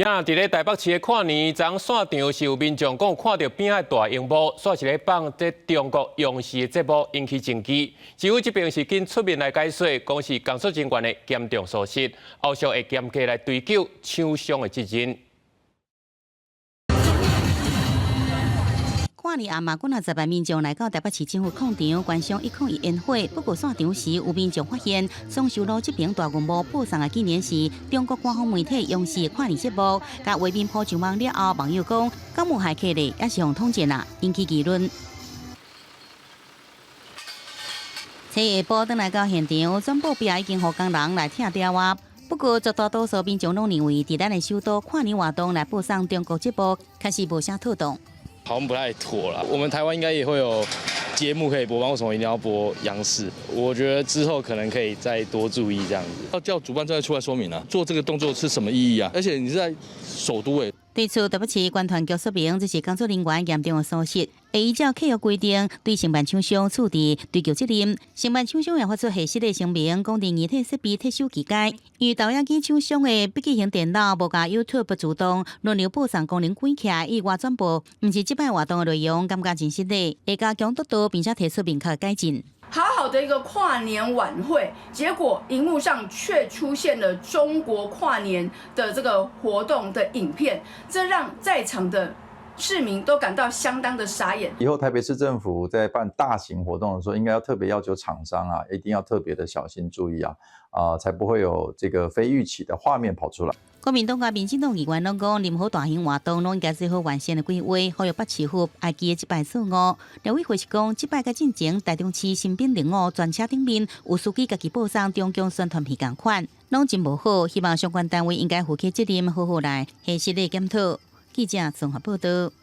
呀，佇咧台北市的跨年，昨昏散場時有民眾講看著邊仔大螢幕，煞是咧放這中國央視的節目，引起爭議。市府這邊是緊出面來解說，講是工作人員的嚴重疏失，後續會嚴格來追究廠商的責任。跨年暗暝幾若十萬民眾來到台北市政府廣場觀賞101煙火。不過散場時，有民眾發現松壽路這邊大銀幕播送的竟然是中國官方媒體央視的跨年節目，共畫面鋪上網了後，網友講，敢有駭客咧，抑是予統戰啊，引起議論。初下晡轉來到現場，總部壁已經予工人來拆掉啊。不過絕大多數民眾攏認為，佇咱的首都跨年活動來播送中國節目，確實無啥妥當。好像不太妥啦。我們台灣應該也會有節目可以播，為什麼一定要播央視？我覺得之後可能可以再多注意這樣子。要叫主辦單位出來說明啊，做這個動作是什麼意義啊？而且你是在首都誒。對此，台北市觀團局說明，這是工作人員嚴重的疏失，會依照契約規定對承辦廠商處置追究責任。承辦廠商也發出核實的聲明，講佇硬體設備撤收期間，因為投影機廠商的筆記型電腦無共 YouTube 自動輪流播送功能關起來，意外轉播，毋是這擺活動的內容，感覺真失禮，會加強督導，並且提出明確改進。好好的一個跨年晚會，結果螢幕上卻出現了中國跨年的這個活動的影片，這讓在場的市民都感到相當的傻眼。以後台北市政府在辦大型活動的時候，應該要特別要求廠商啊，一定要特別的小心注意啊，啊，才不會有這個非預期的畫面跑出來。國民黨佮民進黨議員攏講，任何大型活動攏應該做好完善的規劃，呼籲北市府愛記得這擺錯誤。廖委會是講，這擺佮進前台中市新兵靈武專車頂面有司機家己播送中共宣傳片仝款，攏真無好，希望相關單位應該負起責任，好好來核實來檢討。記者綜合報道。